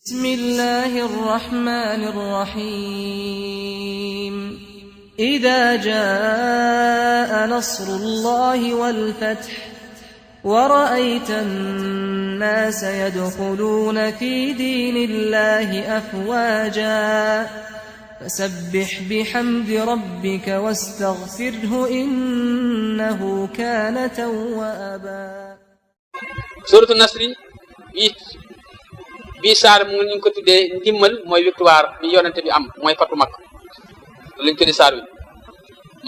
بسم الله الرحمن الرحيم إذا جاء نصر الله والفتح ورأيت الناس يدخلون في دين الله أفواجا فسبح بحمد ربك واستغفره إنه كان توابا. سورة النصر bii saar mu ngi ko tuddee ndimmal mooy victoire bi yonente bi am mooy fatu Makka lañ tuddee saar wi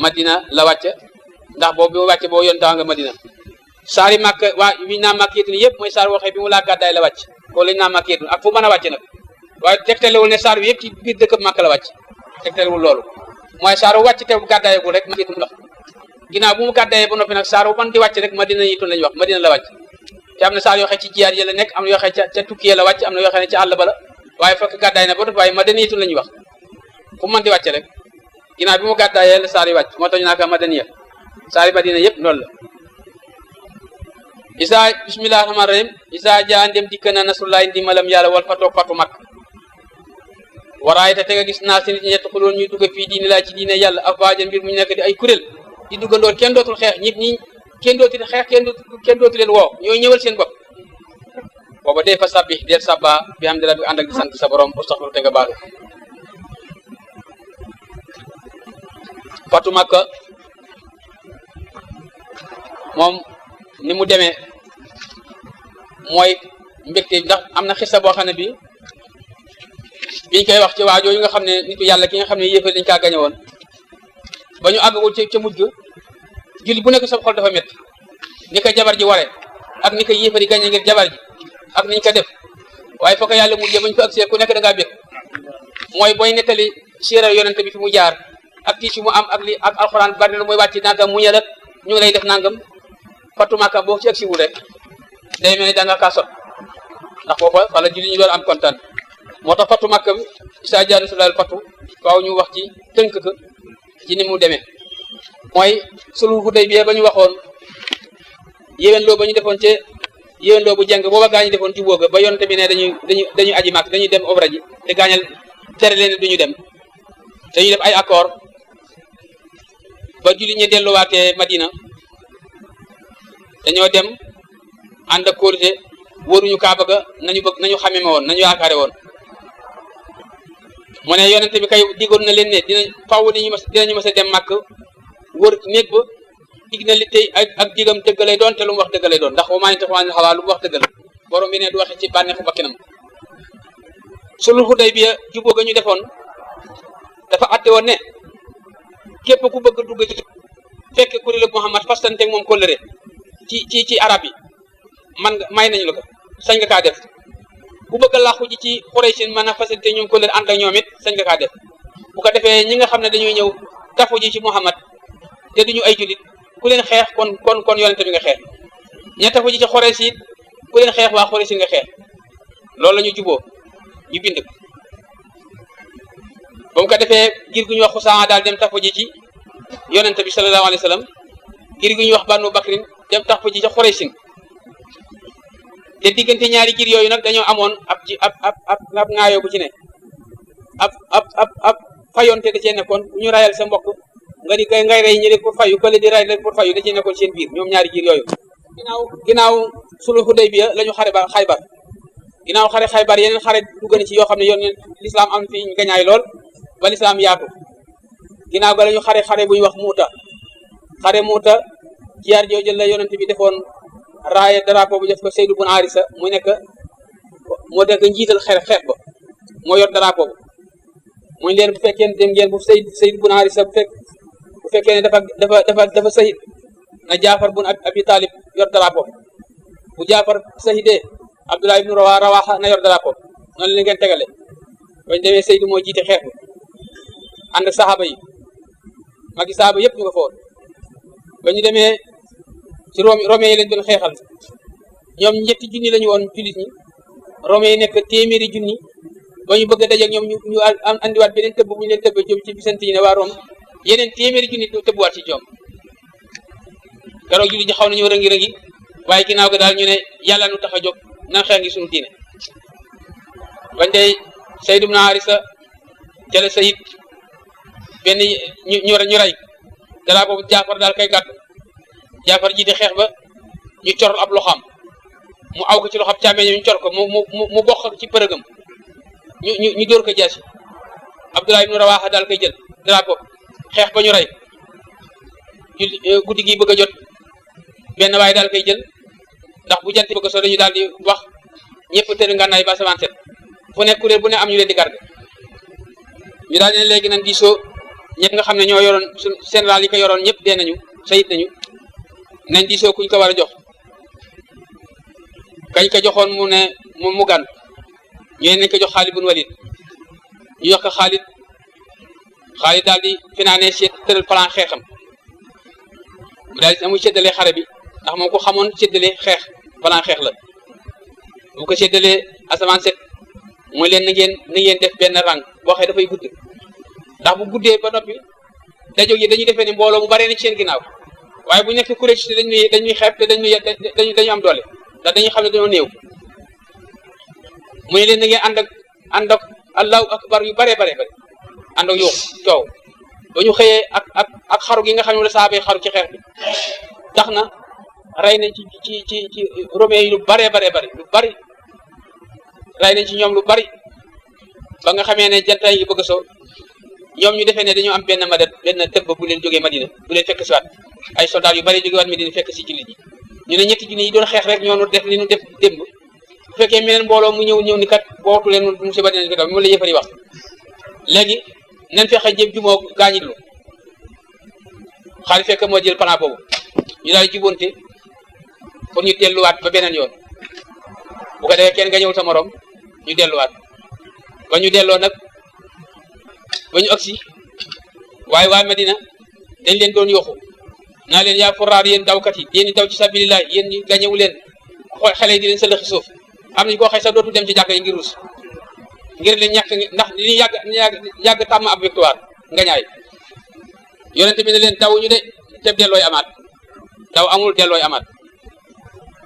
Madina la wàcce ndax boobu bi mu wàcce boo yontaa nga Madina saar yi Makka waa wi naa Makka yétun yëpp mooy saar waxee bi mu laa gàddaay la wàcc ko lañ naa Makka yétun ak fu mën a wàcce nag waaye tegtalewul ne saar wi yëpp ci biir dëkk Makka la wàcc tegtalewul loolu mooy saar wu wàcc te bu gàddaayagul rek Makka yétun la ginnaaw bu mu gàddaayee ba noppi nag saar wu man di wàcc rek Madina yétun lañ wax Madina la wàcc te am na saar yoo xam ci jiyaat yi la nekk am na yoo xam ca tukki la wàcc am na yoo xam ne ca àll ba la waaye fekk gàddaay na ba def waaye madaniyatun la ñuy wax fu mën di wàcce rek ginnaaw bi mu gàddaayee la saar yi wàcc moo tax ñu naan ko madaniya saar yi madina yëpp loolu la isa bismillahi rahmaani rahim isa jaa ndem dikk na nasrullahi ndimbalam yàlla wal fatoog fatu mag waraay te nga gis naa si nit ñi ñett xuloon ñuy dugg fii diine laa ci diine yàlla afwaajan mbir mu ñu nekk di ay kuréel di duggandoor kenn dootul xeex ñit ñi kenn dootul xeex kenn dootu leen woo ñooy ñëwal seen bopp booba dee fa sabbi deel sabba bi xam dara bi ànd ak di sant sa borom astaghfiru te nga baalu fatu Makka moom ni mu demee mooy mbégte ndax am na xissa boo xam ne bi biñ koy wax ci waajoo yu nga xam ne nitu yàlla ki nga xam ne yéefar dañ kaa gañe woon ba ñu àggagul ca mujj julli bu nekk sa xol dafa métti ni ko jabar ji waree ak ni ko yéefar yi gañe ngir jabar ji ak niñ ko def waaye foo ko yàlla mujjee bañ ko agsee ku nekk da ngaa bég mooy booy nettali siira yonente bi fi mu jaar ak tiis fi mu am ak li ak alxuraan bari na lu muy wàcc nangam mu ñal ak ñu ngi lay def nangam fatu Makka boo ci agsiwul rek day mel ni da nga kaa sot ndax foofa wala julli ñu doon am kontaan moo tax fatu Makka bi isa jaanu sulal fatu waaw ñu wax ci tënk ko ci ni mu demee mooy sulhu Hudaybiya ba ñu waxoon yéwénloo ba ñu defoon ci yéwénloo bu jàng booba gaañu defoon ci booga ba yonte bi ne dañuy aji Makka dañuy dem omra ji te gaañal tere leen duñu dem dañuy def ay accord ba julli ñi delluwaatee Madina dañoo dem ànd ak kóolute wóoruñu Kaaba ga nañu xamee woon nañu yaakaare woon mu ne yonente bi kay digoon na leen ne dinañu mas a dem Makka wër néeg ba dig na li tey ak digam dëgg lay doon te lu mu wax dëgg lay doon ndax wa maa yantiqu anil hawaa lu mu wax dëgg la borom bi ne du waxe ci bànneexu bakkanam sulhul Hudaybiya jubóo ga ñu defoon dafa atte woon ne képp ku bëgg dugg ci fekk kuréelu Muhammad fastanteeg moom kóllëre ci arab yi man may nañu la ko sañ nga kaa def ku bëgg a làqu ji ci Quraysh mën a fasante ñoom kóllëre ànd ak ñoom it sañ nga kaa def bu ko defee ñi nga xam ne dañuy ñëw tafu ji ci Muhammad te duñu ay julit ku leen xeex kon yonente bi nga xeex ña tafu ji ci Quraysh it ku leen xeex waa Quraysh nga xeex loolu la ñu juboo ñu bind ko ba mu ko defee ngir gu ñu wax Xusaa daal dem tafu ji ci yonente bi sallallahu alayhi wa sallam ngir gu ñu wax Banu Bakrin dem tafu ji ci Quraysh te diggante ñaari giir yooyu nag dañoo amoon ab ŋaayoo bu ci ne ab fayonte da cee nekkoon bu ñu rayal sa mbokk nga di ngay rey ñi pour fayu kële di ray pour fayu da cee nekkoon seen biir ñoom ñaari giir yooyu ginnaaw sulhul Hudaybiya la ñu xare ba Xaybar ginnaaw xare Xaybar yeneen xare dugg na ci yoo xam ne yoon lislaam am fi gañaay lool ba lislaam yaatu ginnaaw ga la ñu xare bu ñu wax Muuta jiyaar jooju la yonent bi defoon raaya drapeau bu def ko Seydou bun Arisa mu nekk moo nekk njiital xeex ba moo yor drapeau bu muy leen bu fekkee dem ngeen bu Seydou bun Arisa bu fekkee ne dafa sahid na Jaafar bun Abi Talib yor drapeau bu Jaafar sahidee Abdullah ibnu Rawaha na yor drapeau noonu la ngeen tegale bañ demee Seydou moo jiite xeex ba ànd ak saxaaba yi magi saxaaba yëpp ñu nga foon ba ñu demee ci Romain yi lañ doon xeexal ñoom ñetti junni lañu woon jullit ñi Romain yi nekk téeméeri junni ba ñu bëgg a dajeeg ñoom ñu andiwaat beneen tëbb bu ñu leen tëbbee ci bisanti yi ne waa Rome yeneen téeméeri junni tëbbuwaat ci joom keroog jullit ñi xaw nañu rëngi waaye ginnaaw ga daal ñu ne yàlla nu tax a jóg nan xeex ngi suñu diine bañ dee Sayd ibn Harisa jële Sayid benn ñu rey dara boobu Jaafar daal kay gàtt Jaafar ji di xeex ba ñu cor ab loxoom mu aw ko ci loxoom càmmee ñu cor ko mu bokk ci përëgam ñu dóor ko jaasi Abdullah ibn Rawaha daal koy jël dara boobu xeex ba ñu rey guddi gi bëgg a jot benn waaye daal koy jël ndax bu jant bëgg a soo dañu daal di wax ñëpp tëdd ngànnaay ba samaan set fu nekk kuréel bu ne am ñu leen di garde ñu daal ne léegi nañ diisoo ñëpp nga xam ne ñoo yoroon suñ général yi ko yoroon ñëpp dee nañu sayit nañu nañ diisoo kuñ ko war a jox kañ ko joxoon mu ne mu gan ñu ne nañ ko jox Xaalid bun Walid ñu jox ko Xaalid daal di finaane seet tëral plan xeexam mu daal di amuy séddalee xare bi ndax moom ko xamoon séddalee xeex plan xeex la bu ko séddalee asamaan set mooy leen na ngeen def benn rang boo xëy dafay gudd ndax bu guddee ba noppi dajo yi dañuy defee ne mbooloo mu bare na ci seen ginnaaw waaye bu ñu nekk kuréel ci dañuy xeeb te dañu am doole ndax dañuy xam ne dañoo néew mu ne leen na ngeen ànd ak allahu akbar yu bare ànd ak yuux coow ba ñu xëyee ak xaru gi nga xam ne la saabee xaru ci xeex bi tax na rey nañ ci romain yi lu bare lu bari rey nañ ci ñoom lu bari ba nga xamee ne janta yi bëgg a soo ñoom ñu defee ne dañoo am benn madat benn tëbb bu leen jógee Madina bu leen fekk si waat ay soldats yu bari jógee waat Madina fekk si jullit ñi ñu ne ñetti junni yi doon xeex rek ñoo nu def li ñu def démb bu fekkee meneen mbooloo mu ñëw ni kat bootu leen musiba dinañ ko daw moom la yëfari wax léegi nañ fexe jëm jumoo gaañitlu Xaalid fekk moo jël plan boobu ñu daal jubóonte pour ñu delluwaat ba beneen yoon bu ko defee kenn nga ñëwul sa morom ñu delluwaat ba ñu delloo nag ba ñu agsi waaye waa Madina dañ leen doon yooxu naa leen yaa furaar yéen dawkat yi yéen daw ci sabilillah yéen ñi gañewu leen xool xale yi di leen sa lëxi suuf am nañu koo xëy sax dootu dem ci jàkka yi ngir rus ngir leen ñàkk ndax li yàgg tàmm ab victoire nga ñaay yonente bi ne leen daw ñu de teb dellooy amaat daw amul dellooy amaat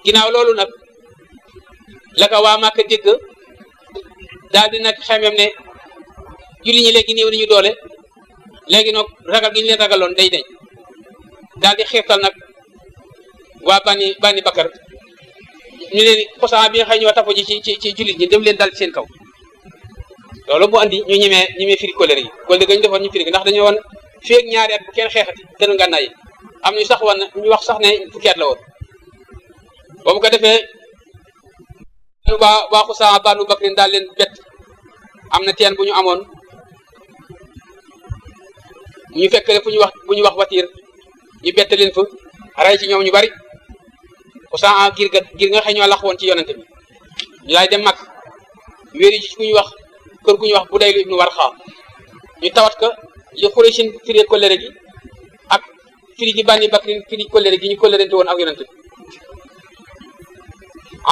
ginnaaw loolu nag la ko waa Màkka dégg daal di nag xemem ne julli ñi léegi néew nañu doole léegi nag ragal gi ñu leen ragaloon day deñ daal di xiirtal nag waa bani Bakar ñu leen xosan bi nga xëy ñoo tafu ji ci jullit ñi dem leen dal ci seen kaw loolu mu andi ñu ñemee firi kóllëre yi kóllëre gañu defoon ñu firi ndax dañoo woon feeg ñaari at bu kenn xeexati tënu ngànnaay yi am ñu sax woon ñu wax sax ne fukki at la woon ba mu ko defee waa xusan banu Bakrin daal leen bett am na teen bu ñu amoon ñu fekk fu ñu wax watiir ñu bett leen fa rey ci ñoom ñu bari xusan ngir nga xëy ñoo lax woon ci yonente bi ñu laay dem mag wéeri ci ku ñu wax kër gu ñu wax Budayl ibnu Warxa ñu tawat ka li Xuraysin firi kóllëre gi ak firi gi Bani Bakrin firi kóllëre gi ñu kóllërente woon ak yonente bi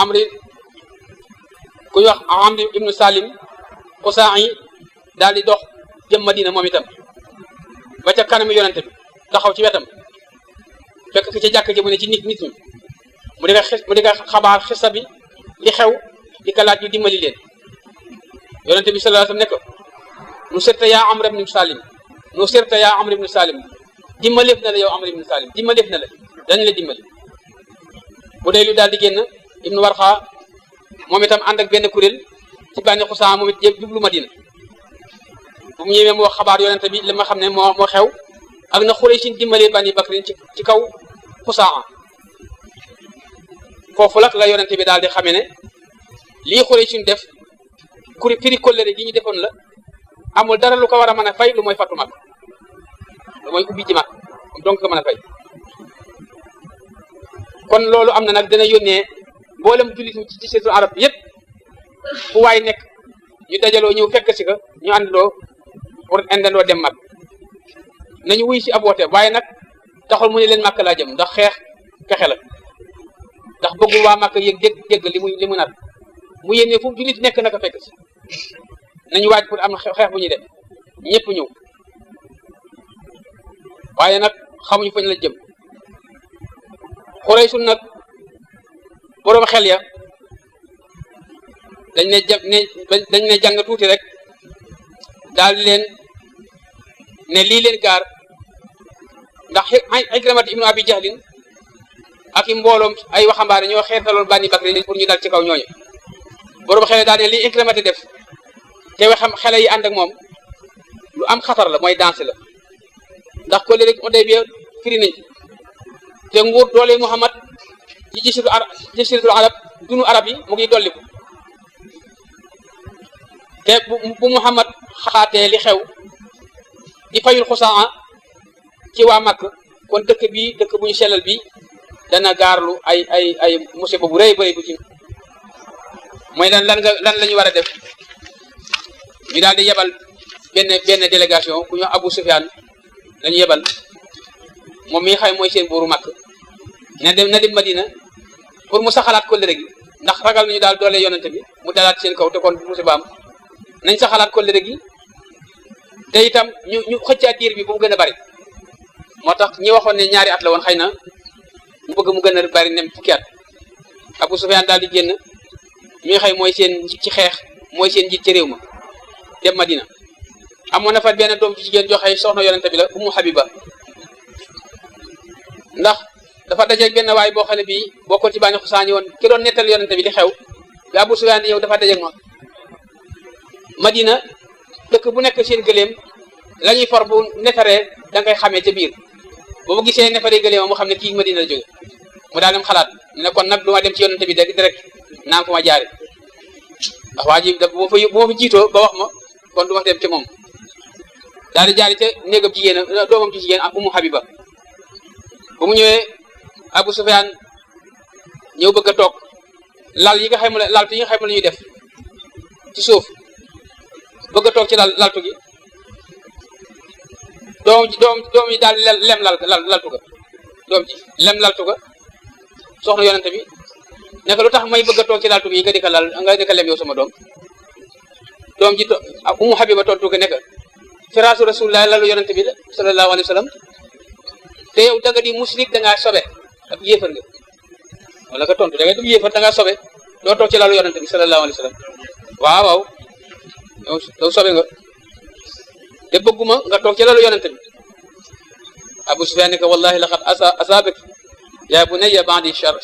Amri ku ñu wax Amri ibnu Salim xusan yi daal di dox jëm Madina moom itam ba ca kanam yonente bi taxaw ci wetam fekk ki ca jàkk ji mu ne ci nit ñi mu di ko xabaar xisa bi li xew di ko laaj ñu dimbali leen yonente bi sallallahu alayhi wasallam ne ko nu sirta yaa Amr ibn Salim nu sirta yaa Amr ibn Salim dimbaleef na la yow Amr ibn Salim dimbaleef na la dañ la dimbali bu dee lu daal di génn ibnu Warxa moom itam ànd ak benn kuréel ci Bani Xusaa moom it jublu Madina bu mu ñëwee mu wax xabaar yonente bi li ma xam ne moo xew ak na Xuraysin dimbalee Bani Bakrin ci kaw Xusaa foofu nag la yonente bi daal di xamee ne lii Xuraysin def firi kóllëre gi ñu defoon la amul dara lu ko war a mën a fay lu mooy fatu mag lu mooy ubbi ji mag donc ko mën a fay kon loolu am na nag dina yónnee mboolem jullit ñi ci seetu arab yépp fu waay nekk ñu dajaloo ñëw fekk si ko ñu àndandoo pour indandoo dem mag nañu wuy si ab woote waaye nag taxul mu ne leen màkk laa jëm ndax xeex pexe la ndax bëggul waa màkk yëg dégg li mu nar mu yéene fu jullit nekk naka fekk si nañu waaj pour am xeex bu ñuy def ñëpp ñëw waaye nag xamuñu fañ la jëm Xuraysun nag boroom xel ya dañ ne jàng tuuti rek daal di leen ne lii leen gaar ndax Ikramata ibnu Abi Jahlin ak i mbooloom ay waxambaane ñoo xeetaloon Bani Bakr pour ñu dal ci kaw ñooñu borom xele daal ne lii Ikramata def te waxam xele yi ànd ak moom lu am xatar la mooy danse la ndax ko léegi Hudaybiya firi nañ te nguur doole Muhammad ci jasiratul arab dunu arab yi mu ngi dolliku te bu Muhammad xaatee li xew di fayul xusaa ci waa Makk kon dëkk bu ñu sellal bi dana gaarlu ay musiba bu rëy bëri bu ci mooy lan la ñu war a def ñu daal di yebal benn délégation ku ñu Abu Sufyaan lañu yebal moom mi xay mooy seen buuru Makk na dem Madina pour mu saxalaat kóllëre gi ndax ragal nañu daal doole yonente bi mu dalaat seen kaw te kon musibaam nañ saxalaat kóllëre gi te itam ñu xëccaat diir bi bu mu gën a bari moo tax ñi waxoon ne ñaari at la woon xëy na mu bëgg mu gën a bari nem fukki at Abu Sufyaan daal di génn mi xëy mooy seen ci xeex mooy seen njiit ci réew ma dem Madina amoon na fa benn doom ci jigéen joxe soxna yonente bi la Ummu Habiba ndax dafa dajeeg benn waay boo xam ne bii bokkoon ci Bani Xusaani woon ki doon nettal yonente bi li xew bi Abu Sufyaan di ñëw dafa dajeeg moom Madina dëkk bu nekk seen gëléem la ñuy for bu neferee da ngay xamee ca biir boobu gisee neferee gëléem mu xam ne kii Madina la jóge mu daal dem xalaat ne kon nag du ma dem ci yonente bi direct naan fu ma jaare ndax waa ji bu ma fa jiitoo ba wax ma kon du ma dem ci moom daal di jaari ca néegam jigéen doomam ci jigéen ak Ummu Habiba bu mu ñëwee Abu Sufyaan ñëw bëgg a toog lal yi nga xam ne laltu yi nga xam ne la ñuy def ci suuf bëgg a toog ci laltu gi doom yi daal lem laltu ga doom ji lem laltu ga soxna yonente bi nekk lu tax may bëgg a toog ci laltu gi nga di ko lem yow sama doom ji Ummu Habiba tontu ko nekk firaasu rasulullah lalu yonente bi la sallallahu alayhi wa sallam te yow da nga di musrik da ngaa sobe ak yéefar nga wala nga tontu da nga di yéefar da ngaa sobe doo toog ci lalu yonente bi sallallahu alayhi wa sallam waaw yow sobe nga te bëgguma nga toog ci lalu yonente bi Abu Sufyaan ne ko wallahi laqad asaabaki yaa bunayya ba'di sharr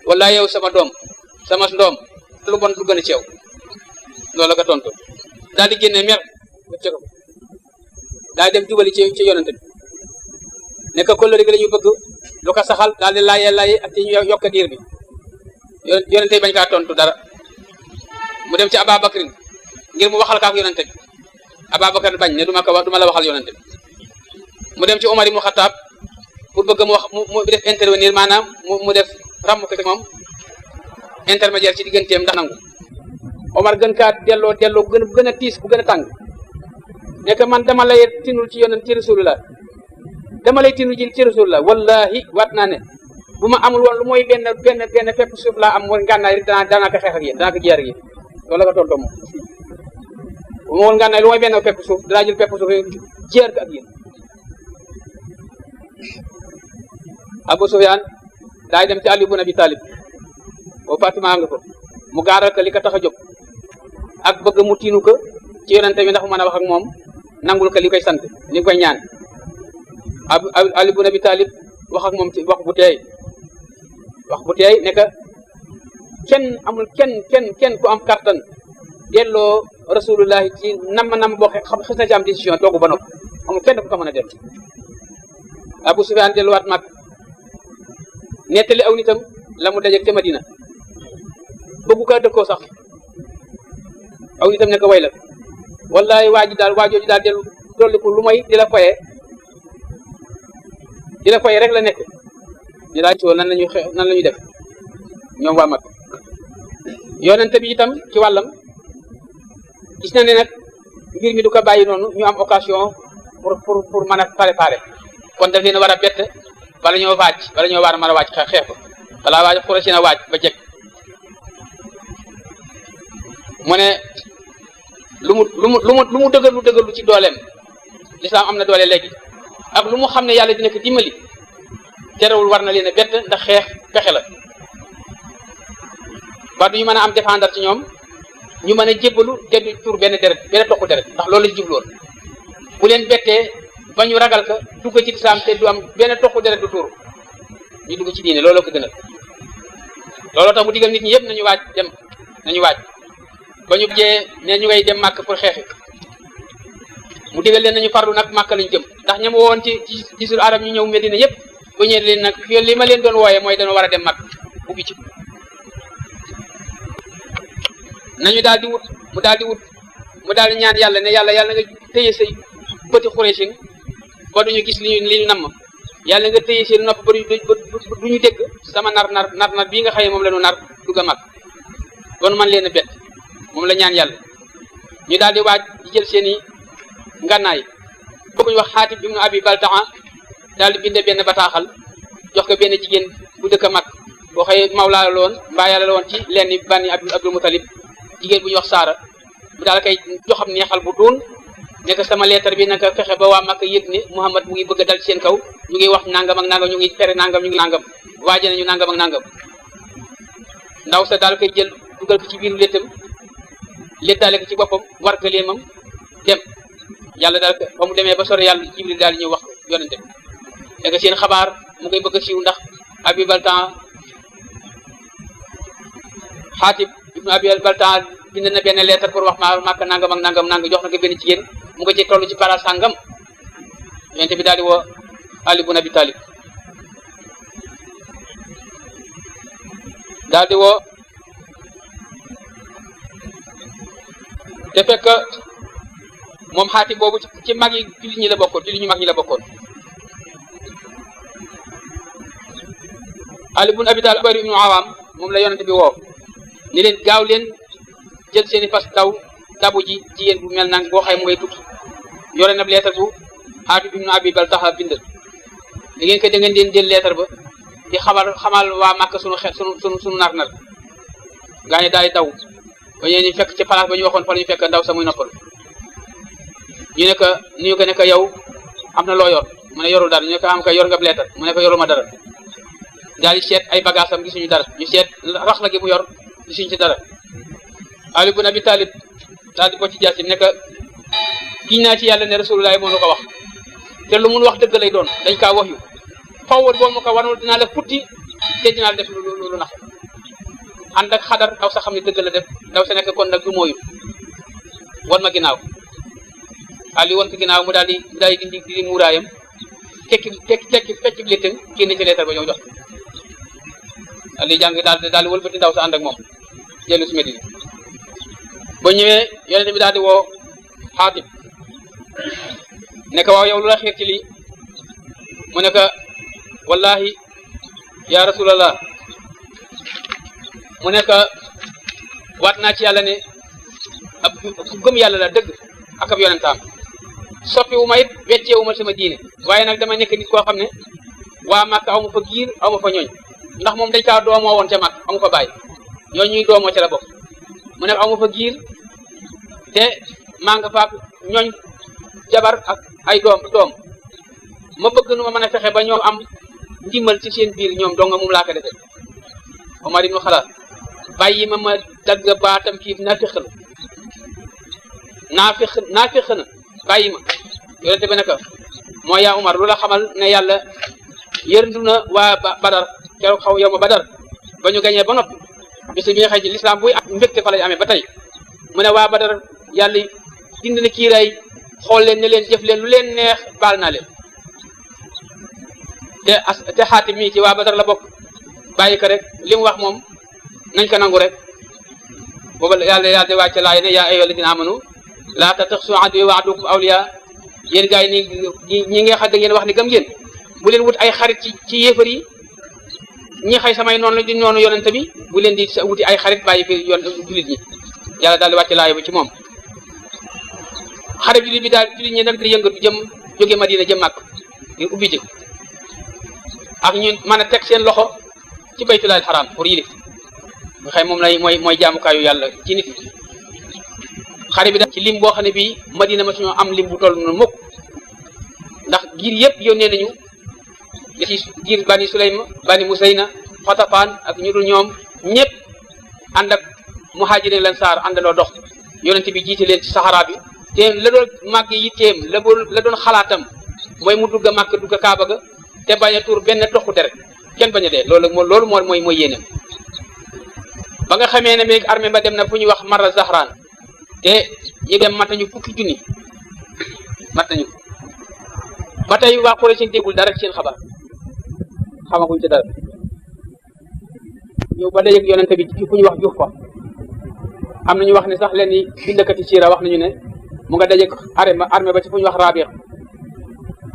wallahi yow sama doom lu bon lu gën a ceew loolu la ko tontu daal di génne mer daal dem jubali ci yonente bi ne ko kóllëre gi la ñu bëgg lu ko saxal daal di laayee ak ci ñu yokk diir bi yonente bi bañ kaa tontu dara mu dem ci Ababakrin ngir mu waxal kaak yonente bi Ababakar bañ ne du ma la waxal yonente bi mu dem ci Omar ibn Khattab pour bëgg mu wax mu def intervenir maanaam mu def ràmm ko moom intermédiaire ci digganteem ndax nangu Omar gën kaa delloo gën a tiis bu gën a tàng nekk man dama lay tinul ci yonent ci rasulullah dama lay tinul ci rasulullah wallahi waat naa ne bu ma amul woon lu mooy benn pepp suuf laa am mooy ngànnaay rek danaa ko xeex ak yéen danaa ko jiyaar ak yéen loolu la ko tontoo moom bu ma woon ngànnaay lu mooy benn pepp suuf danaa jël pepp suuf jiyaar ko ak yéen Abu Sufyaan daay dem ci Ali ibn Abi Talib boo Fatima nga ko mu gaaral ko li ko tax a jóg ak bëgg mu tiinu ko ci yonente bi ndax mu mën a wax ak moom nangul ko li koy sant li koy ñaan Ali ibn Abi Talib wax ak moom ci wax bu teey ne que amul kenn ku am kattan delloo rasulullahi ci nam boo xam xis na ci am décision toogu ba noppi amul kenn ku ko mën a dellu Abu Sufyaan delluwaat mag nettali aw nitam la mu dajeeg ca Madina bëggu kaa dëkkoo sax aw nitam ne ko way la wallahi waajooju daal dellu dolliku lu may di la foye rek la nekk ñu laaj ci woon nan lañuy def ñoom waa mag yonente bi itam ci wàllam gis na ne nag mbir mi du ko bàyyi noonu ñu am occasion pour mën a préparer kon daf leen war a bett bala ñoo waar mën a waaj xeex ko balaa waaj xurasi na waaj ba jekk mu ne lu mu dëgërlu ci dooleem lislaam am na doole léegi ak lu mu xam ne yàlla dina ko dimbali terewul war na leen a bett ndax xeex pexe la ba duñu mën a am défendre ci ñoom ñu mën a jébbalu te du tur benn toqu deret ndax loolu lañ jubloon bu leen bettee ba ñu ragal ka dugg ci lislaam te du am benn toqu deret du tuur ñu dugg ci diine looloo ko gënal looloo tax mu digal nit ñi yëpp nañu waaj dem nañu waaj ba ñu jee ne ñu ngay dem màkk pour xeexi mu digal leen nañu farlu nag màkk lañu jëm ndax ñam woon ci gisul arab ñu ñëw Medina yëpp bu ñëwee leen nag fii li ma leen doon wooyee mooy dañoo war a dem màkk ubbi ci nañu daal di wut mu daal di ñaan yàlla ne yàlla nga téye say bëti Xuraysin ba duñu gis li ñu namm yàlla nga téye seen nopp ba duñu dégg sama nar bii nga xëye moom la ñu nar dugg a mag ba nu man leen a bett moom la ñaan yàlla ñu daal di waaj di jël seen i ngànnaay boobu ñu wax Xaatib ibnu Abi Baltaa daal di binde benn bataaxal jox ko benn jigéen bu dëkk a mag boo xëye Mawlaa la woon mbaa yàlla la woon ci lenn bànni Abdul Mutalib jigéen bu ñuy wax Saara mu daal kay joxam neexal bu duun nekk sama leetar bi naka fexe ba waa Makka yëg ne Muhammad mu ngi bëgg a dal ci seen kaw ñu ngi wax nangam ak nangam ñu ngi tere nangam ñu ngi nangam waaje nañu nangam ak nangam ndaw sa daal koy jël dugal ko ci biiru léttaale ko ci boppam war gëleemam dem yàlla daal ba mu demee ba sore yàlla Jibril daal di ñëw wax yonente nekk seen xabaar mu koy bëgg a siiw ndax Abi Baltaa Xaatib ibnu Abi Baltaa bind na benn lettre pour wax ma Makka nangam ak nangam jox na ko benn jigéen mu nga ci toll ci para sàngam yonente bi daal di woo Ali bun Abi Talib daal di woo te fekk moom Xaatib boobu ci mag yi jullit ñi la bokkoon jullit ñu mag ñi la bokkoon Ali bun Abi Talib Zubayr ibnu Awaam moom la yonente bi woo ni leen gaaw leen jël seeni fas dabu ji jigéen bu mel nang boo xay mu ngay tukki yore na leetar bu Xaatib ibnu Abi Baltaa bindal da ngeen leen jël leetar ba di xamal waa Makka sunu nar gaa ñi daal di daw ba ñu fekk ci place ba ñu waxoon fa la ñu fekk ndaw sa muy noppal ñu ne ko yow am na loo yor mu ne yorul dara ñu ne ko am ka yor nga leetar mu ne ko yoruma dara daal di seet ay bagage am gisuñu dara ñu seet rax la gi mu yor gisuñu ci dara Ali bun Abi Talib daal di ko ci jaasi ne ko giñ naa ci yàlla ne Rasulullah moo la ko wax te lu mun wax dëgg lay doon dañ kaa wax yu fawwoon boo ma ko wanul dinaa la futti te dinaa la def lu nax ànd ak xadar daw sa xam ne dëgg la def daw sa nekk kon nag du mooyu wan ma ginnaaw Ali wan ko ginnaaw mu daal di dindi muuraayam tekki fecc léttam génn ci leetar ba ñëw jox Ali jàng daal di wëlbati ndaw sa ànd ak moom jëlu si Medina ba ñëwee yonente bi daal di woo Xaatib ne ko waaw yow lu la xiir ci lii mu ne ko wallahi ya rasulallah mu ne ko waat naa ci yàlla ne ab ku gëm yàlla la dëgg ak ab yonentaam soppi wu ma it weccee wu ma sama diine waaye nag dama nekk nit koo xam ne waa Makka aw ma fa giir aw ma fa ñooñ ndax moom dañ kaa doomoo woon ca Makka amu fa bàyyi ñooñ ñuy doomoo ca la bokk mu ne aw ma fa giir te maa nga faak ñooñ jabar ak ay doom ma bëgg nu ma mën a fexe ba ñoom am ndimbal ci seen biir ñoom donga moom laa ko defee Omar ibnu Xalaat bàyyi ma dagg baatam kii naafiq na bàyyi ma yonente bi ne ko mooy yaa Omar lu la xamal ne yàlla yërndu na waa Badar keroog xaw yow ma Badar ba ñu gañee ba noppi bis bi nga xëy ci lislaam buy ak mbégte fa lay amee ba tey mu ne waa Badar yàlla dindi na kiiraay xool leen ne leen jëf leen lu leen neex baal naa leen te Xaatib mii ci waa Badar la bokk bàyyi ko rek li mu wax moom nañ ko nangu rek booba yàlla di wàcce laay ne yaa ayyuhal ladina amanu laa tattaxizu aduwwi wa aduwwakum awliyaa yéen gars yi ñi nga xam da ngeen wax ni gëm ngeen bu leen wut ay xarit ci yéefar yi ñi xëy samay noonu la di noonu yonente bi bu leen di wuti ay xarit bàyyi fi jullit ñi yàlla daal di wàcce laay ba ci moom xarit jullit bi daal jullit ñi nag di yëngatu jóge Madina jëm Makka ngir ubbi ji ak ñu mën a teg seen loxo ci baytullaahil xaraam pour yilif nga xëy moom lay mooy jaamukaayu yàlla ci nit xare bi da ci lim boo xam ne bii Madina ma suñoo am lim bu toll noonu mukk ndax giir yëpp yónnee nañu ci giir bani Sulaym bani Musayna Xatafaan ak ñu dul ñoom ñëpp ànd ak muhajirin lansaar àndaloo dox yonent bi jiite leen ci saxaraa bi te la doon màgg yitteem la doon xalaatam mooy mu dugg a màkk dugg a kaaba ga te bañ a tuur benn toxu deret kenn bañ a dee loolu mooy yéeneem ba nga xamee ne léegi armée ba dem na fu ñuy wax Marra Zahran te ñu dem mat nañu fukki junni mat nañu ba tey waa Quraysh déggul dara ci seen xabaar xamaguñ ci dara ñëw ba dajeeg yonente bi ci fu ñuy wax Juhfa am nañu wax ne sax leen ni bindakati siira wax nañu ne mu nga dajeeg armée ba ci fu ñuy wax Rabi'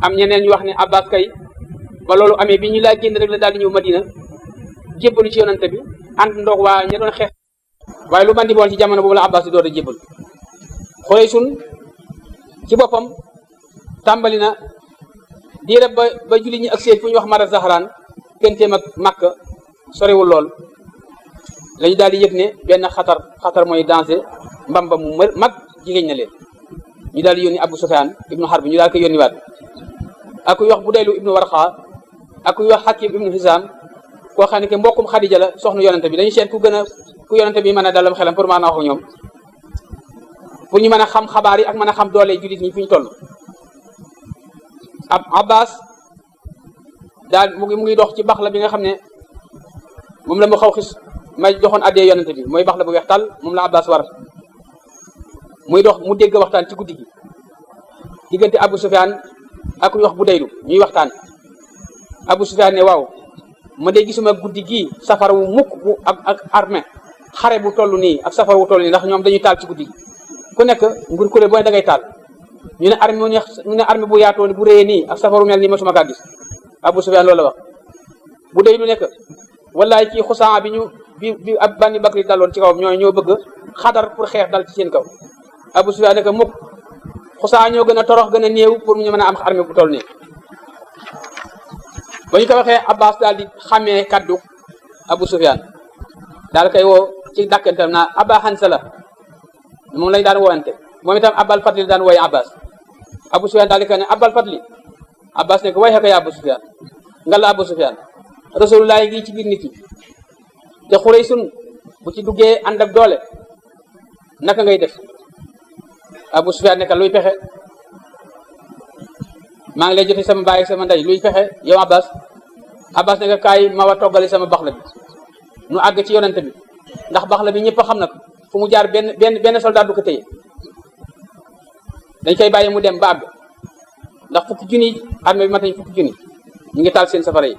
am ñeneen ñu wax ne Abbas kay ba loolu amee bi ñu laa génn rek la daal di ñëw Madina jébbalu ci yonente bi ànd ndox waa ña doon xeex waaye lu bandi boon ci jamono boobu la Abbas di door a jébbal Qurayshun ci boppam tàmbali na diirab ba julli ñi ak seen fu ñuy wax Marra Zahran kenteem ak Makka soriwul lool lañu daal di yëg ne benn xatar mooy danger mbamba mu mag jigéen na leen ñu daal di yónni Abu Sufyan ibnu Harb ñu daal koy yónni waat ak kuy wax Budaylu ibnu Warqa ak kuy wax Hakim ibnu Hizam koo xam ne que mbokkum Xadija la soxna yonente bi dañu seet ku yonente bi mën a dalam xelam pour mën a wax ak ñoom pour ñu mën a xam xabaar yi ak mën a xam doole jullit ñi fi ñu toll Abbas daal mu ngi dox ci baxla bi nga xam ne moom la mu xaw xis may joxoon addee yonente bi mooy baxla bu weex tàll moom la Abbas war muy dox mu dégg waxtaan ci guddi gi diggante Abu Sufyan ak kuy wax Budaylu ñuy waxtaan Abu Sufyan ne waaw ma de gisuma guddi gii safara wu mukk bu ak armée xare bu toll nii ak safara wu toll nii ndax ñoom dañuy taal ci guddi gi ku nekk nguur kuréel boo ne da ngay taal ñu ne armée bu yaatoo ni bu réyee nii ak safaru mel nii mosuma kaa gis Abu Sufyan loolu la wax bu dee lu nekk wallaay ci xusaa bi ab Bani Bakri daloon ci kawam ñoo bëgg xadar pour xeex dal ci seen kaw Abu Sufyan nekk mukk xusaa ñoo gën a torox gën a néew pour ñu mën a am armée bu toll nii ba ñu ko waxee Abbas daal di xàmmee kaddu Abu Sufyan daal koy woo ci dàkkantam naa Aba Hansala moom lañ daan woowante moom itam Abal Fadli daan wooye Abbas Abu Sufyan daal di ko ne Abal Fadli Abbas ne ko way xeka ya Abu Sufyan nga la Abu Sufyan Rasulullah gi ci biir nit yi te Xuraysun bu ci duggee ànd ak doole naka ngay def Abu Sufyan ne ko luy pexe maa ngi lay jote sama baay ak sama ndey luy pexe yow Abbas ne ko kaay ma wa toggali sama baxla bi nu àgg ci yonente bi ndax baxla bi ñëpp a xam na ko fu mu jaar benn soldat du ko téye dañ koy bàyyi mu dem ba àgg ndax fukki junni armée bi mat nañ fukki junni ñu ngi taal seen safara yi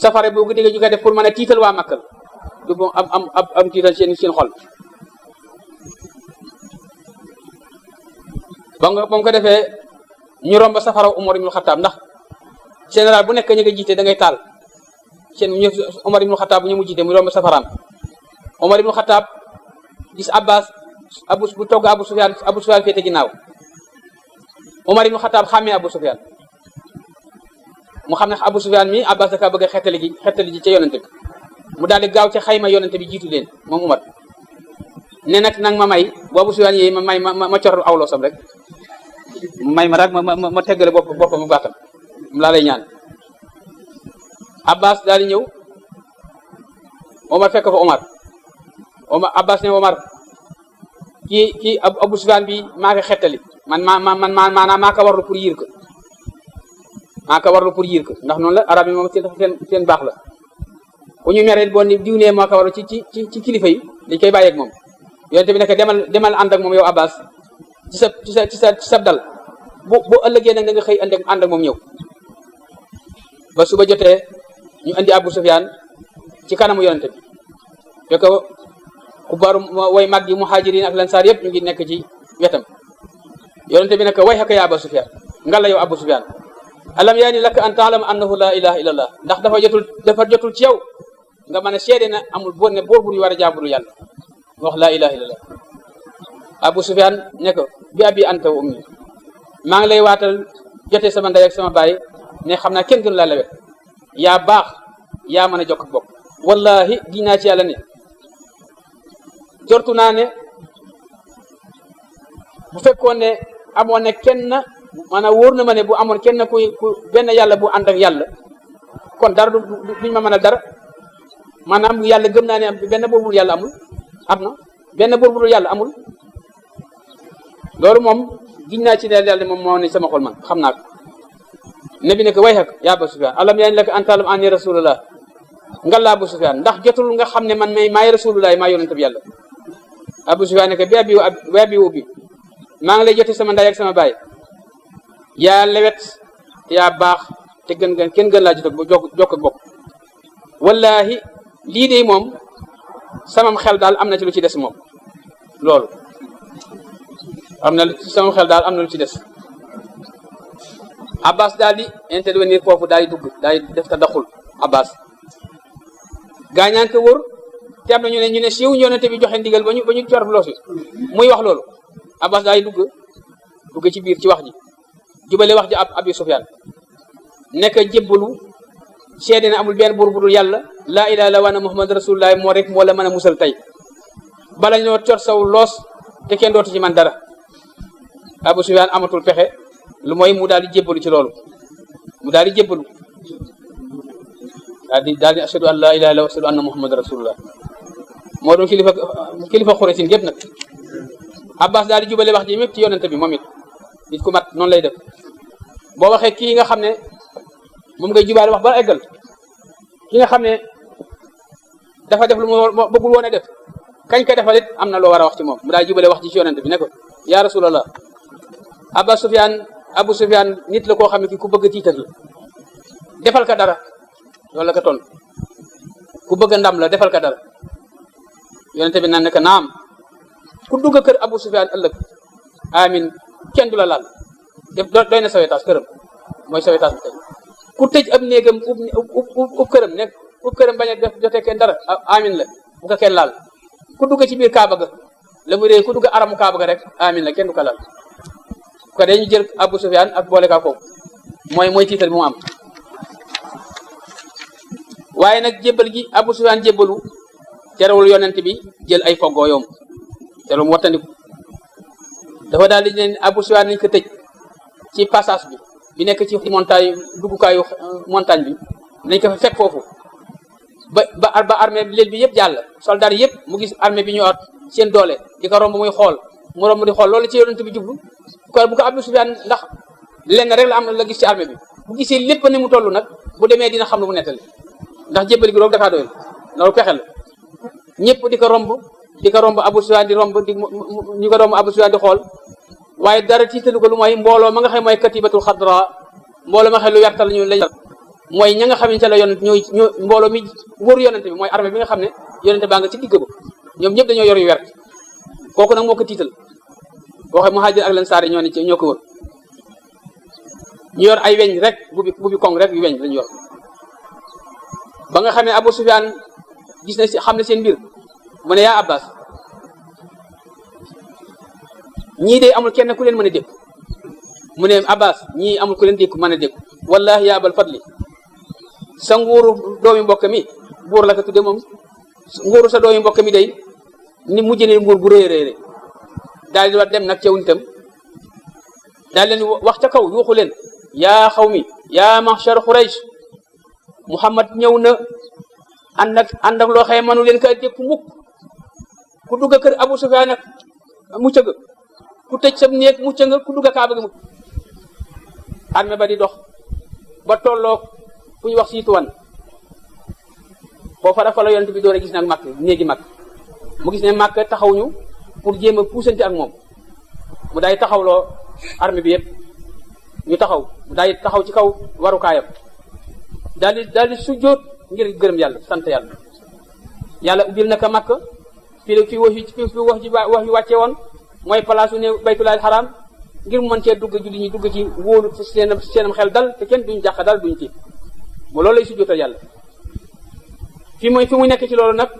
safara boo ko déggee ñu koy def pour mën a tiital waa Makka du bon am tiital seen xol ba mu ko defee ñu romb safara Umar ibn Khattab ndax général bu nekk ñu nga jiite da ngay taal Umar ibn Khattab bu ñu mu jiite mu romb safaraam Umar ibn Khattab gis Abbas bu togg Abu Sufyan féete ginnaaw Umar ibn Khattab xàmmee Abu Sufyan mu xam ne Abu Sufyan mi Abbas da kaa bëgg a xettali ji ca yonente bi mu daal di gaaw ca xayma yonente bi jiitu leen moom Umar ne nag ma may bu Abu Sufyan yi ma cor awloo sam rek may ma rek ma teggale boppam mu baatam mu laa lay ñaan Abbas daal di ñëw Omar fekk fa Omar Abbas ne Omar kii Abu Sufyan bi maa ko xettali maanaam maa ko warlu pour yiir ko ndax noonu la arab yi moom seen baax la ku ñu meree boo ni diw nee maa ko warlu ci kilifa yi dañ koy bàyyeeg moom yonente bi nekk demal ànd ak moom yow Abbas ci sa dal bu ëllëgee nag da nga xëy ànd ak moom ñëw ba suba jotee ñu andi Abu Sufyan ci kanamu yonente bi fekk ku baru way mag yi muhajirin ak lansaar yëpp ñu ngi nekk ci wetam yonente bi nekk way xaka ya Abu Sufyan nga la yow Abu Sufyan alam yaani laka an ta'lama annahu la ilaha illa allah ndax dafa jotul ci yow nga mën a seede na amul boor ne boor bu ñu war a jaabulu yàlla wax la ilaha illa allah Abu Sufyan ne ko bi abi anta wa ummi maa ngi lay waatal jotee sama ndey ak sama baay ne xam naa kenn gënu laa lewet yaa baax yaa mën a jokk bopp wallahi dinaa ci yàlla ne jortu naa ne bu fekkoon ne amoon ne kenn maanaam wóor na ma ne bu amoon kenn ku benn yàlla bu ànd ak yàlla kon dara duñ ma mën a dara maanaam yàlla gëm naa ne benn buur bu dul yàlla amul am na benn buur bu dul yàlla amul loolu moom giñ naa ci deel yàlla moom moo ne sama xol man xam naa ko nabi ne ko way xak yaa Abu Sufyaan alam yaa ni la ko antalam anni rasulullah nga la Abu Sufyaan ndax jotul nga xam ne man maay rasulullah maa yonent bi yàlla Abu Sufyaan ne ko bi ubbi maa ngi lay jote sama nday ak sama baay yaa lewet yaa baax te kenn gën laa jot ak jokk ak bokk wallahi lii de moom samam xel daal am na ci lu ci des moom loolu samam xel daal am na lu ci des Abbas daal di intervenir foofu daal di dugg daal di def tadaxul Abbas gaañaan ko wër te am na ñu ne siiw yonente bi joxe ndigal ba ñu cor loosi muy wax loolu Abbas daal di dugg ci biir ci wax ji jubale wax ji Abi Sufyaan nekk jébbalu seede ne amul benn buur bu dul yàlla laa ilaaha illa wa Muhammad rasulullah moo rek moo la mën a musal tey bala ñoo cor saw loos te kenn dootu ci man dara Abu Sufyaan amatul pexe lu mooy mu daal di jébbalu ci loolu mu daal di jébbalu daal di ashhadu an laa ilaaha illa wa ashhadu anna Muhammad rasulullah moo doon kilifa Xuraysin gépp nag Abbas daal di jubale wax ji mépp ci yonente bi moom it nit ku mat noonu lay def boo waxee kii nga xam ne moom ngay jubaale wax ba eggal ki nga xam ne dafa def lu mu bëggul woon a def kañ ko defal it am na loo war a wax ci moom mu daal jubale wax ji ci yonente bi ne ko yaa rasulallah Abu Sufyaan nit la koo xam ne ki ku bëgg tiital la defal ka dara loolu la ko toll ku bëgg ndam la defal ka dara yonente bi naan ne ko naam ku dugg kër Abu Sufyaan ëllëg amin kenn du la laal def doy na sawetaas këram mooy sawetaas bi tey ku tëj ab néegam ub këram nekk ub këram bañ a def jotee kenn dara amin la bu ko kenn laal ku dugg ci biir Kaaba ga la mu réy ku dugg aramu Kaaba ga rek amin la kenn du ko laal ko dañu jël Abu Sufyaan ak boole kaa kooku mooy tiital bi mu am waaye nag jébbal gi Abu Sufyaan jébbalu terewul yonent bi jël ay foggoo yoom terewul mu wattandiku dafa daal di ne Abu Sufyaan nañ ko tëj ci passage bi nekk ci montagne duggukaayu montagne bi nañ ko fa fekk foofu ba armée bi léegi bi yëpp jàll soldat yi yëpp mu gis armée bi ñu at seen doole di ko romb muy xool mu romb di xool loolu ci yonent bi jublu ko bu ko Abu Sufyaan ndax lenn rek la am la gis ci armée bi bu gisee lépp ni mu toll nag bu demee dina xam lu mu nettali ndax jébbal gi roog dafa doyul loolu pexe la ñëpp di ko romb Abu Sufyaan di romb ñu ko romb Abu Sufyaan di xool waaye dara tiitalu ko lu mooy mbooloo ma nga xam mooy katibatul xadra mbooloo ma nga xam lu wertal ñu lañ mooy ña nga xam ne ca la yonent ñooy mbooloo mi wër yonente bi mooy armée bi nga xam ne yonente baa nga ci digg ba ñoom ñëpp dañoo yor yu wert kooku nag moo ko tiital boo xam muhaajir ak lansaar ñoo ne ci ñoo ko wër ñu yor ay weñ rek bubi koŋ rek yu weñ lañu yor ba nga xam ne Abu Sufyaan gis na xam ne seen mbir mu ne yaa Abbas ñii de amul kenn ku leen mën a dékku mu ne Abbas ñii amul ku leen dékku mën a dékku wallahi yaa abal fadli sa nguuru doomi mbokk mi buur la ko tudde moom nguuru sa doomi mbokk mi day ni mujj ne nguur bu rëy rëy daal di wax dem nag cew nitam daal leen wax ca kaw yuuxu leen yaa xaw mi yaa mahshar Quraysh Muhammad ñëw na ànd ak loo xëye mënu leen ka dékku mukk ku dugg kër Abu Sufyaan nag mucc nga ku tëj sa néeg mucc nga ku dugg Kaaba gi mucc armée ba di dox ba tolloog fu ñu wax siituwan foofa dafa la yonent bi door a gis nag Makka néegi Makka mu gis ne Makka taxawuñu pour jéem a puusante ak moom mu daay taxawloo armée bi yëpp ñu taxaw mu daay taxaw ci kaw warukaayam daal di sujjóot ngir gërëm yàlla sant yàlla ubbil na ko Makka fii wax yu wàcce woon mooy palaasu ne baytullaahil xaraam ngir mu mën cee dugg julli ñi dugg ci wóolu seenam xel dal te kenn duñ jàq dal duñ tiit mu loolu lay sujjóotal yàlla fi mu nekk ci loolu nag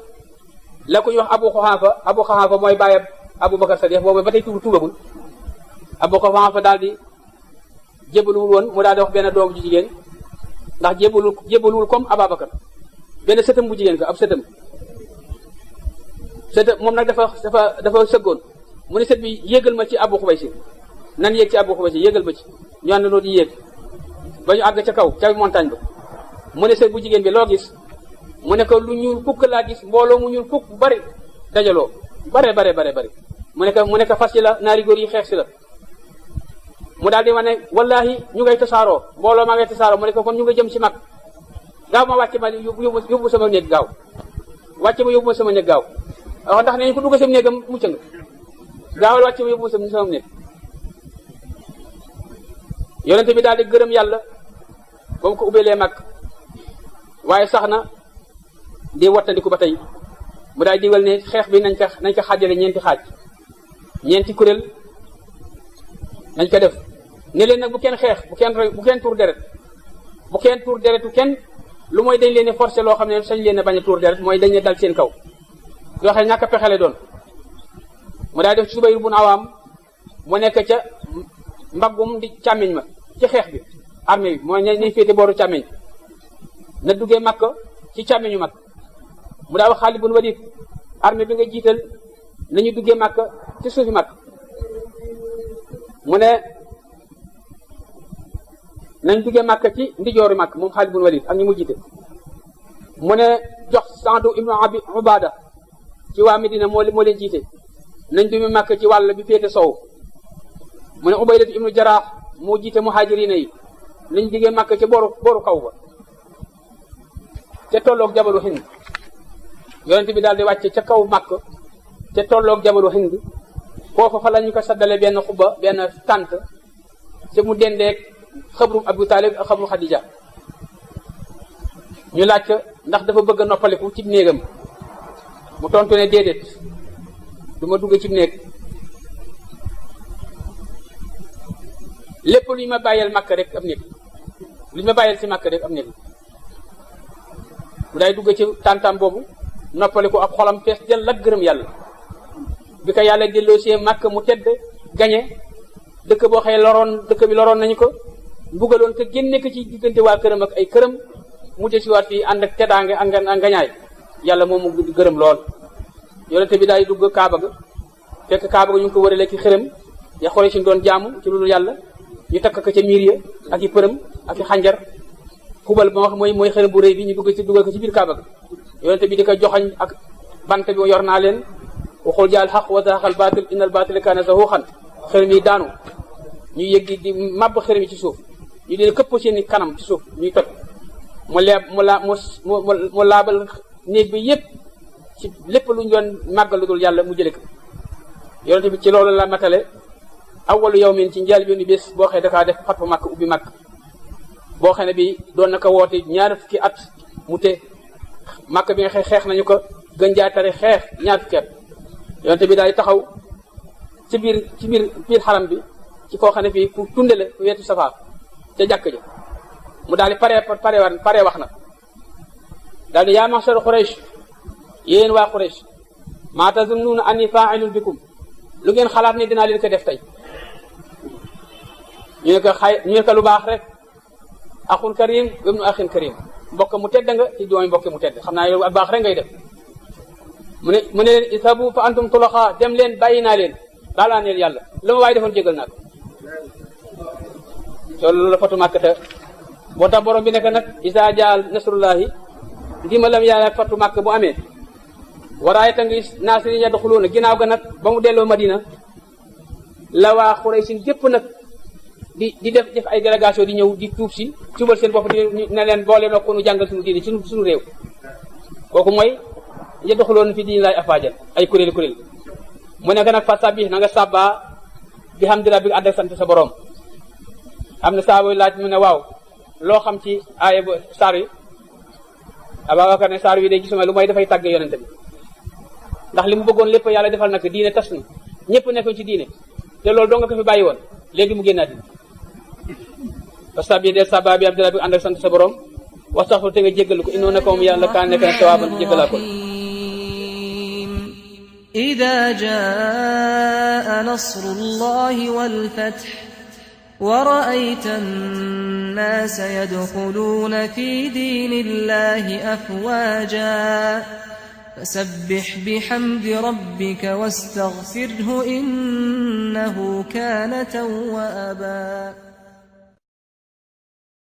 la ko ñuy wax Abu Quhaafa mooy bàyyab Abu Bakar Sadiq boobu ba tey tuubagul Abu Quhaafa daal di jébaluwul woon mu daal di wax benn doom ju jigéen ndax jébaluwul comme Ababakar benn sëtam bu jigéen ko ab sëtam moom nag dafa sëggoon mu ne sët bi yéegal ma ci Abu Xubaysi nan yéeg ci Abu Xubaysi yéegal ma ci ñu àndandoo di yéeg ba ñu àgg ca kaw ca montagne ba mu ne sët bu jigéen bi loo gis mu ne ko lu ñuul kukk laa gis mbooloo mu ñuul kukk bari dajaloo bare mu ne ko fas yi la naari góor yi xeex si la mu daal di wane wallahi ñu ngay tasaaroo mbooloo maa ngay tasaaroo mu ne ko kon ñu nga jëm si mag gaaw ma wàcce ma yóbbu sama néeg gaaw wàcce ma yóbbu ma sama néeg gaaw wax ndax ne ñu ko dugg sama néegam mucc nga gaawal wàcce ma yóbbu ma sama néeg yonente bi daal di gërëm yàlla ba mu ko ubbeelee mag waaye sax na di wattandiku ba tey mu daal digal ne xeex bi nañ ko xaajale ñeenti xaaj ñeenti kuréel nañ ko def ne leen nag bu kenn xeex bu kenn tuur deret bu kenn tuur deretu kenn lu mooy dañ leen forcé loo xam ne sañ leen a bañ a tuur deret mooy dañ ne dal seen kaw yoo xam ne ñàkk a pexele doon mu daal def Zubayr bun Awaam mu nekk ca mbaggum di càmmiñ ma ci xeex bi armée bi mooy ñay féete booru càmmiñ na duggee Makka ci càmmiñu mag mu daa wax Xaalid bun Waliid armée bi nga jiital nañu duggee Makka ci suufi mag mu ne nañ duggee Makka ci ndijooru mag moom Xaalid bun Waliid ak ñi mu jiite mu ne jox Saadu ibnu Abi Ubaada ci waa Medina moo leen jiite nañ duggee Makka ci wàll bi féete sow mu ne Ubaydatu ibnu Jaraax moo jiite muhaajiriina yi nañ duggee Makka ci booru kaw ba ca tolloog jabalu Hind yonent bi daal di wàcce ca kaw Makka ca tolloog jabalu Hind foofa fa la ñu ko saddale benn xubba benn tànt ca mu dendeeg xabru Abu Taalib ak xabru Xadija ñu laaj ko ndax dafa bëgg a noppaliku ci néegam mu tontu ne déedéet du ma dugg ci néeg lépp lu ñu ma bàyyeel Makka rek am néeg lu ñu ma bàyyeel ci Makka rek am néeg mu day dugg ci tàntam boobu noppaliku ab xolam fees jël ak gërëm yàlla bi ko yàlla delloo see Makka mu tedd gañe dëkk boo xëy dëkk bi loroon nañu ko mbugaloon ko génne ko ci diggante waa këram ak ay këram mu desiwaat fii ànd ak teddaange ak ngañaay yàlla moom mu gërëm lool yonente bi daay dugg Kaaba ga fekk Kaaba ga ñu ngi ko wërale ki xërëm ya xore si doon jaamu ci lu dul yàlla ñu takk ko ca miir ya ak i përëm ak i xànjar xubal ba wax mooy xërëm bu rëy bi ñu dugal ko ci biir Kaaba ga yonente bi di ko joxañ ak bant bi yor naa leen waxul jaal xaq wa zaaqal baatil innal baatila kaana zahuuqan xërëm yi daanu ñuy yëg di màbb xërëm yi ci suuf ñu leen këpp seen i kanam ci suuf ñuy toj mu laabal néeg bi yépp ci lépp lu ñu doon màggal lu dul yàlla mu jële ko yonente bi ci loolu la matale awwalu yawmin ci njaal bi bés boo xëy dakaa def fat fa Makka ubbi Makka boo xam ne bi doon na ko woote ñaar fukki at mu te Makka bi nga xeex nañu ko gën jaa tare xeex ñaar fukki at yonente bi daal di taxaw ci biir xaram bi ci koo xam ne fii ku tundale ku wetu Safaa ca jàkk ja mu daal di pare wax na daal di yaa ma'shar Quraysh yéen waa Quraysh maa tazunnuuna anni faa'ilun bikum lu ngeen xalaat ne dinaa leen ko def tey ñu ne ko lu baax rek axun karim ibnu axin karim mbokk mu tedd nga ci doomi mbokk mu tedd xam naa yow baax rek ngay def mu ne leen isabu fa antum tulaqa dem leen bàyyi naa leen baalaa neel yàlla la ma waaye defoon jégal naa ko loolu la fatu Makka te boo tax borom bi nekk nag isa jaal nasrullahi ndimbalam yàlla fatu Makka bu amee waraaye ta ngi naasiri yadxuluuna ginnaaw ga nag ba mu delloo Madina la waa Xuraysin gépp nag di def ay délégation di ñëw di tuub si tuubal seen bopp di ne leen boole noo ko nu jàngal suñu diine suñu réew kooku mooy yadxuluuna fi diini laahi afwaajan ay kuréel mu nekk nag fa sabbih na nga sàbbaa bi hamdi rabbika ànd ak sant sa borom am na saa booy laaj mu ne waaw loo xam ci aaya ba saar yi Abubakar ne saar wi de gisuma lu mooy dafay tàgge yonente bi ndax li mu bëggoon lépp yàlla defal nag diine tas na ñëpp nekkoon ci diine te loolu doo nga ko fi bàyyi woon léegi mu génnaat di fasabbih del sàbbaa bi hamdi rabbika ànd ak sant sa borom wastaghfir te nga jéggalu ko innahu naka moom yàlla kaan nekk na tawaaban ci jéggalaa ko إذا جاء نصر الله والفتح ورأيت الناس يدخلون في دين الله أفواجا فسبح بحمد ربك واستغفره إنه كان توابا